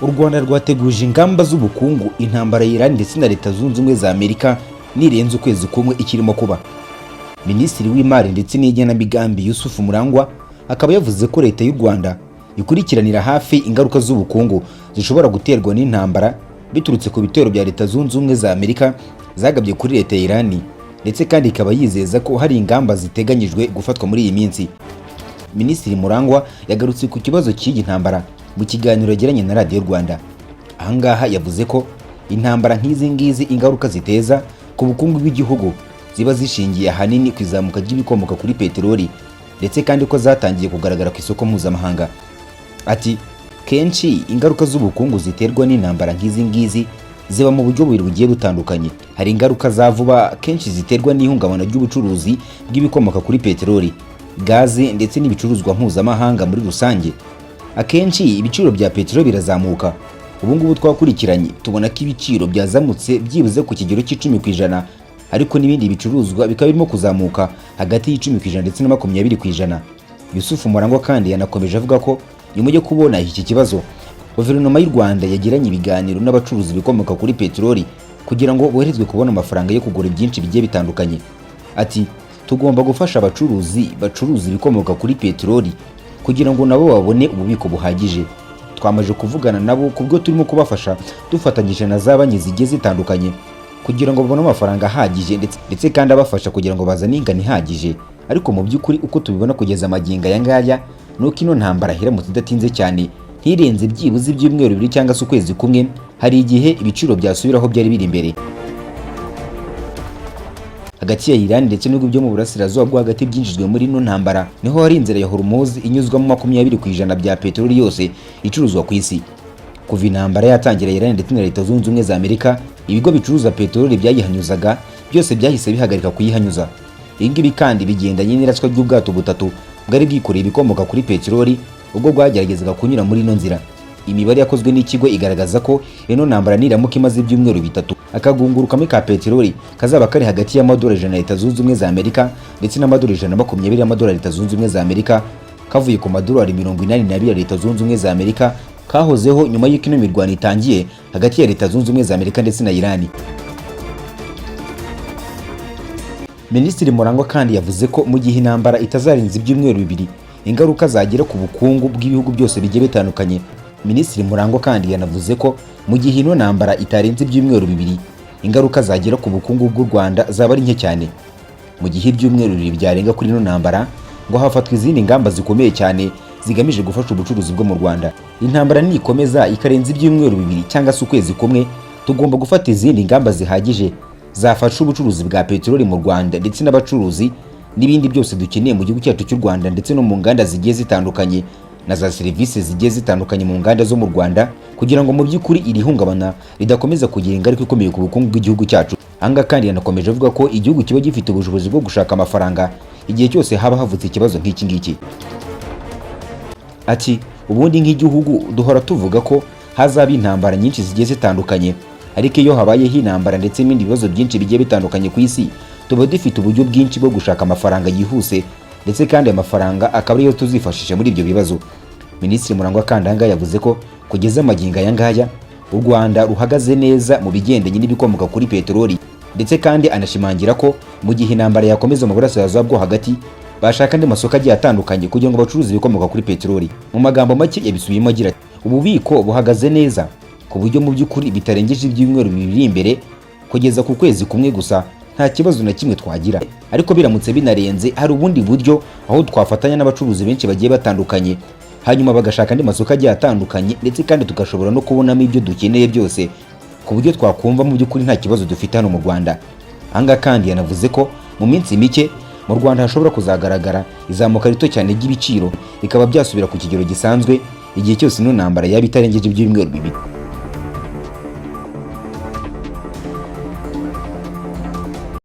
U Rwanda rwateguje ingamba z'ubukungu intambara ya Iran ndetse na Leta Zunze Ubumwe za Amerika nirenze ukwezi kumwe ikirimo kuba. Minisitiri w'Imari ndetse n'Igenamigambi, Yusufu Murangwa, akaba yavuze ko Leta y'u Rwanda ikurikiranira hafi ingaruka z'ubukungu zishobora guterwa n'intambara biturutse ku bitero bya Leta Zunze Ubumwe za Amerika zagabye kuri Leta ya Iran, ndetse kandi ikaba yizeza ko hari ingamba ziteganyijwe gufatwa muri iyi minsi. Minisitiri Murangwa yagarutse ku kibazo cy'iyi ntambara mu kiganiro yagiranye na Radiyo Rwanda. Ahangaha yavuze ko intambara nk'izi ngizi ingaruka ziteza ku bukungu bw'igihugu ziba zishingiye ahanini ku izamuka ry'ibikomoka kuri peteroli, ndetse kandi ko zatangiye kugaragara ku isoko mpuzamahanga. Ati: "Kenshi ingaruka z'ubukungu ziterwa n'intambara nk'izi ngizi ziba mu buryo bubiri bugiye butandukanye. Hari ingaruka za vuba kenshi ziterwa n'ihungabana ry'ubucuruzi bw'ibikomoka kuri peteroli, gaze ndetse n'ibicuruzwa mpuzamahanga muri rusange. Akenshi ibiciro bya peteroli birazamuka. Ubu ngubu twakurikiranye tubona ko ibiciro byazamutse byibuze ku kigero cy'10%, ariko n'ibindi bicuruzwa bikaba birimo kuzamuka hagati y'10% ndetse na 20%." Yusufu Murangwa kandi yanakomeje avuga ko nyuma yo kubona iki kibazo, Guverinoma y'u Rwanda yagiranye ibiganiro n'abacuruzi ibikomoka kuri peteroli kugira ngo boherezwe kubona amafaranga yo kugura byinshi bigiye bitandukanye. Ati: "Tugomba gufasha abacuruzi bacuruza ibikomoka kuri peteroli kugira ngo nabo babone ububiko buhagije. Twamaze kuvugana nabo kubwo turimo kubafasha dufatanyije na za banki zigiye zitandukanye kugira ngo babone amafaranga ahagije, ndetse kandi abafasha kugira ngo bazane ingano ihagije. Ariko mu by'ukuri uko tubibona kugeza amagingo aya ngaya ni uko ino ntambara iramutse idatinze cyane, ntirenze byibuze ibyumweru 2 cyangwa se ukwezi kumwe, hari igihe ibiciro byasubiraho byari biri imbere." Hagati ya Iran ndetse n'ibihugu byo mu burasirazuba bwo hagati byinjijwe muri ino ntambara, niho hari inzira ya Hormuz inyuzwamo 20% bya peteroli yose icuruzwa ku isi. Kuva intambara yatangira, Iran ndetse na Leta Zunze Ubumwe za Amerika, ibigo bicuruza peteroli byayihanyuzaga byose byahise bihagarika kuyihanyuza. Ibi ngibi kandi bigendanye n'iraswa ry'ubwato butatu bwari bwikoreye ibikomoka kuri peteroli ubwo bwageragezaga kunyura muri ino nzira. Imibare yakozwe n'ikigo igaragaza ko ino ntambara niramuka imaze ibyumweru 3, akagunguru kamwe ka peteroli kazaba kari hagati y'amadolari 100 ya Leta Zunze Ubumwe za Amerika ndetse n'amadolari 120 y'amadolari Leta Zunze Ubumwe za Amerika, kavuye ku madolari 82 ya Leta Zunze Ubumwe za Amerika kahozeho nyuma y'uko ino mirwano itangiye hagati ya Leta Zunze Ubumwe za Amerika ndetse na Irani. Minisitiri Murangwa kandi yavuze ko mu gihe intambara itazarenza ibyumweru 2, ingaruka zagira ku bukungu bw'ibihugu byose bigiye bitandukanye. Minisitiri Murangwa kandi yanavuze ko mu gihe ino ntambara itarenze ibyumweru 2, ingaruka zagira ku bukungu bw'u Rwanda zaba ari nke cyane. Mu gihe ibyumweru 2 byarenga kuri ino ntambara, ngo hafatwa izindi ngamba zikomeye cyane zigamije gufasha ubucuruzi bwo mu Rwanda. "Intambara nikomeza ikarenza ibyumweru 2 cyangwa se ukwezi kumwe, tugomba gufata izindi ngamba zihagije zafasha ubucuruzi bwa peteroli mu Rwanda ndetse n'abacuruzi n'ibindi byose dukeneye mu gihugu cyacu cy'u Rwanda, ndetse no mu nganda zigiye zitandukanye na za serivisi zigiye zitandukanye mu nganda zo mu Rwanda, kugira ngo mu by'ukuri iri hungabana ridakomeza kugira ingaruka ikomeye ku bukungu bw'igihugu cyacu." Ahangaha kandi yanakomeje avuga ko igihugu kiba gifite ubushobozi bwo gushaka amafaranga igihe cyose haba havutse ikibazo nk'iki ngiki. Ati: "Ubundi nk'igihugu duhora tuvuga ko hazaba intambara nyinshi zigiye zitandukanye, ariko iyo habayeho intambara ndetse n'ibindi bibazo byinshi bigiye bitandukanye ku isi, tuba dufite uburyo bwinshi bwo gushaka amafaranga yihuse, ndetse kandi aya mafaranga akaba ariyo tuzifashisha muri ibyo bibazo." Minisitiri Murangwa kandi ahangaha yavuze ko kugeza amagingo aya ngaya u Rwanda ruhagaze neza mu bigendanye n'ibikomoka kuri peteroli, ndetse kandi anashimangira ko mu gihe intambara yakomeza mu burasirazuba bwo hagati, bashaka andi masoko agiye atandukanye kugira ngo bacuruze ibikomoka kuri peteroli. Mu magambo make yabisubiyemo agira ati: "Ububiko buhagaze neza ku buryo mu by'ukuri bitarengeje ibyumweru 2 imbere kugeza ku kwezi kumwe gusa nta kibazo na kimwe twagira, ariko biramutse binarenze hari ubundi buryo aho twafatanya n'abacuruzi benshi bagiye batandukanye, hanyuma bagashaka andi masoko agiye atandukanye, ndetse kandi tugashobora no kubonamo ibyo dukeneye byose ku buryo twakumva mu by'ukuri nta kibazo dufite hano mu Rwanda." Ahangaha kandi yanavuze ko mu minsi mike mu Rwanda hashobora kuzagaragara izamuka rito cyane ry'ibiciro, bikaba byasubira ku kigero gisanzwe igihe cyose ino ntambara yaba itarengeje ibyumweru 2.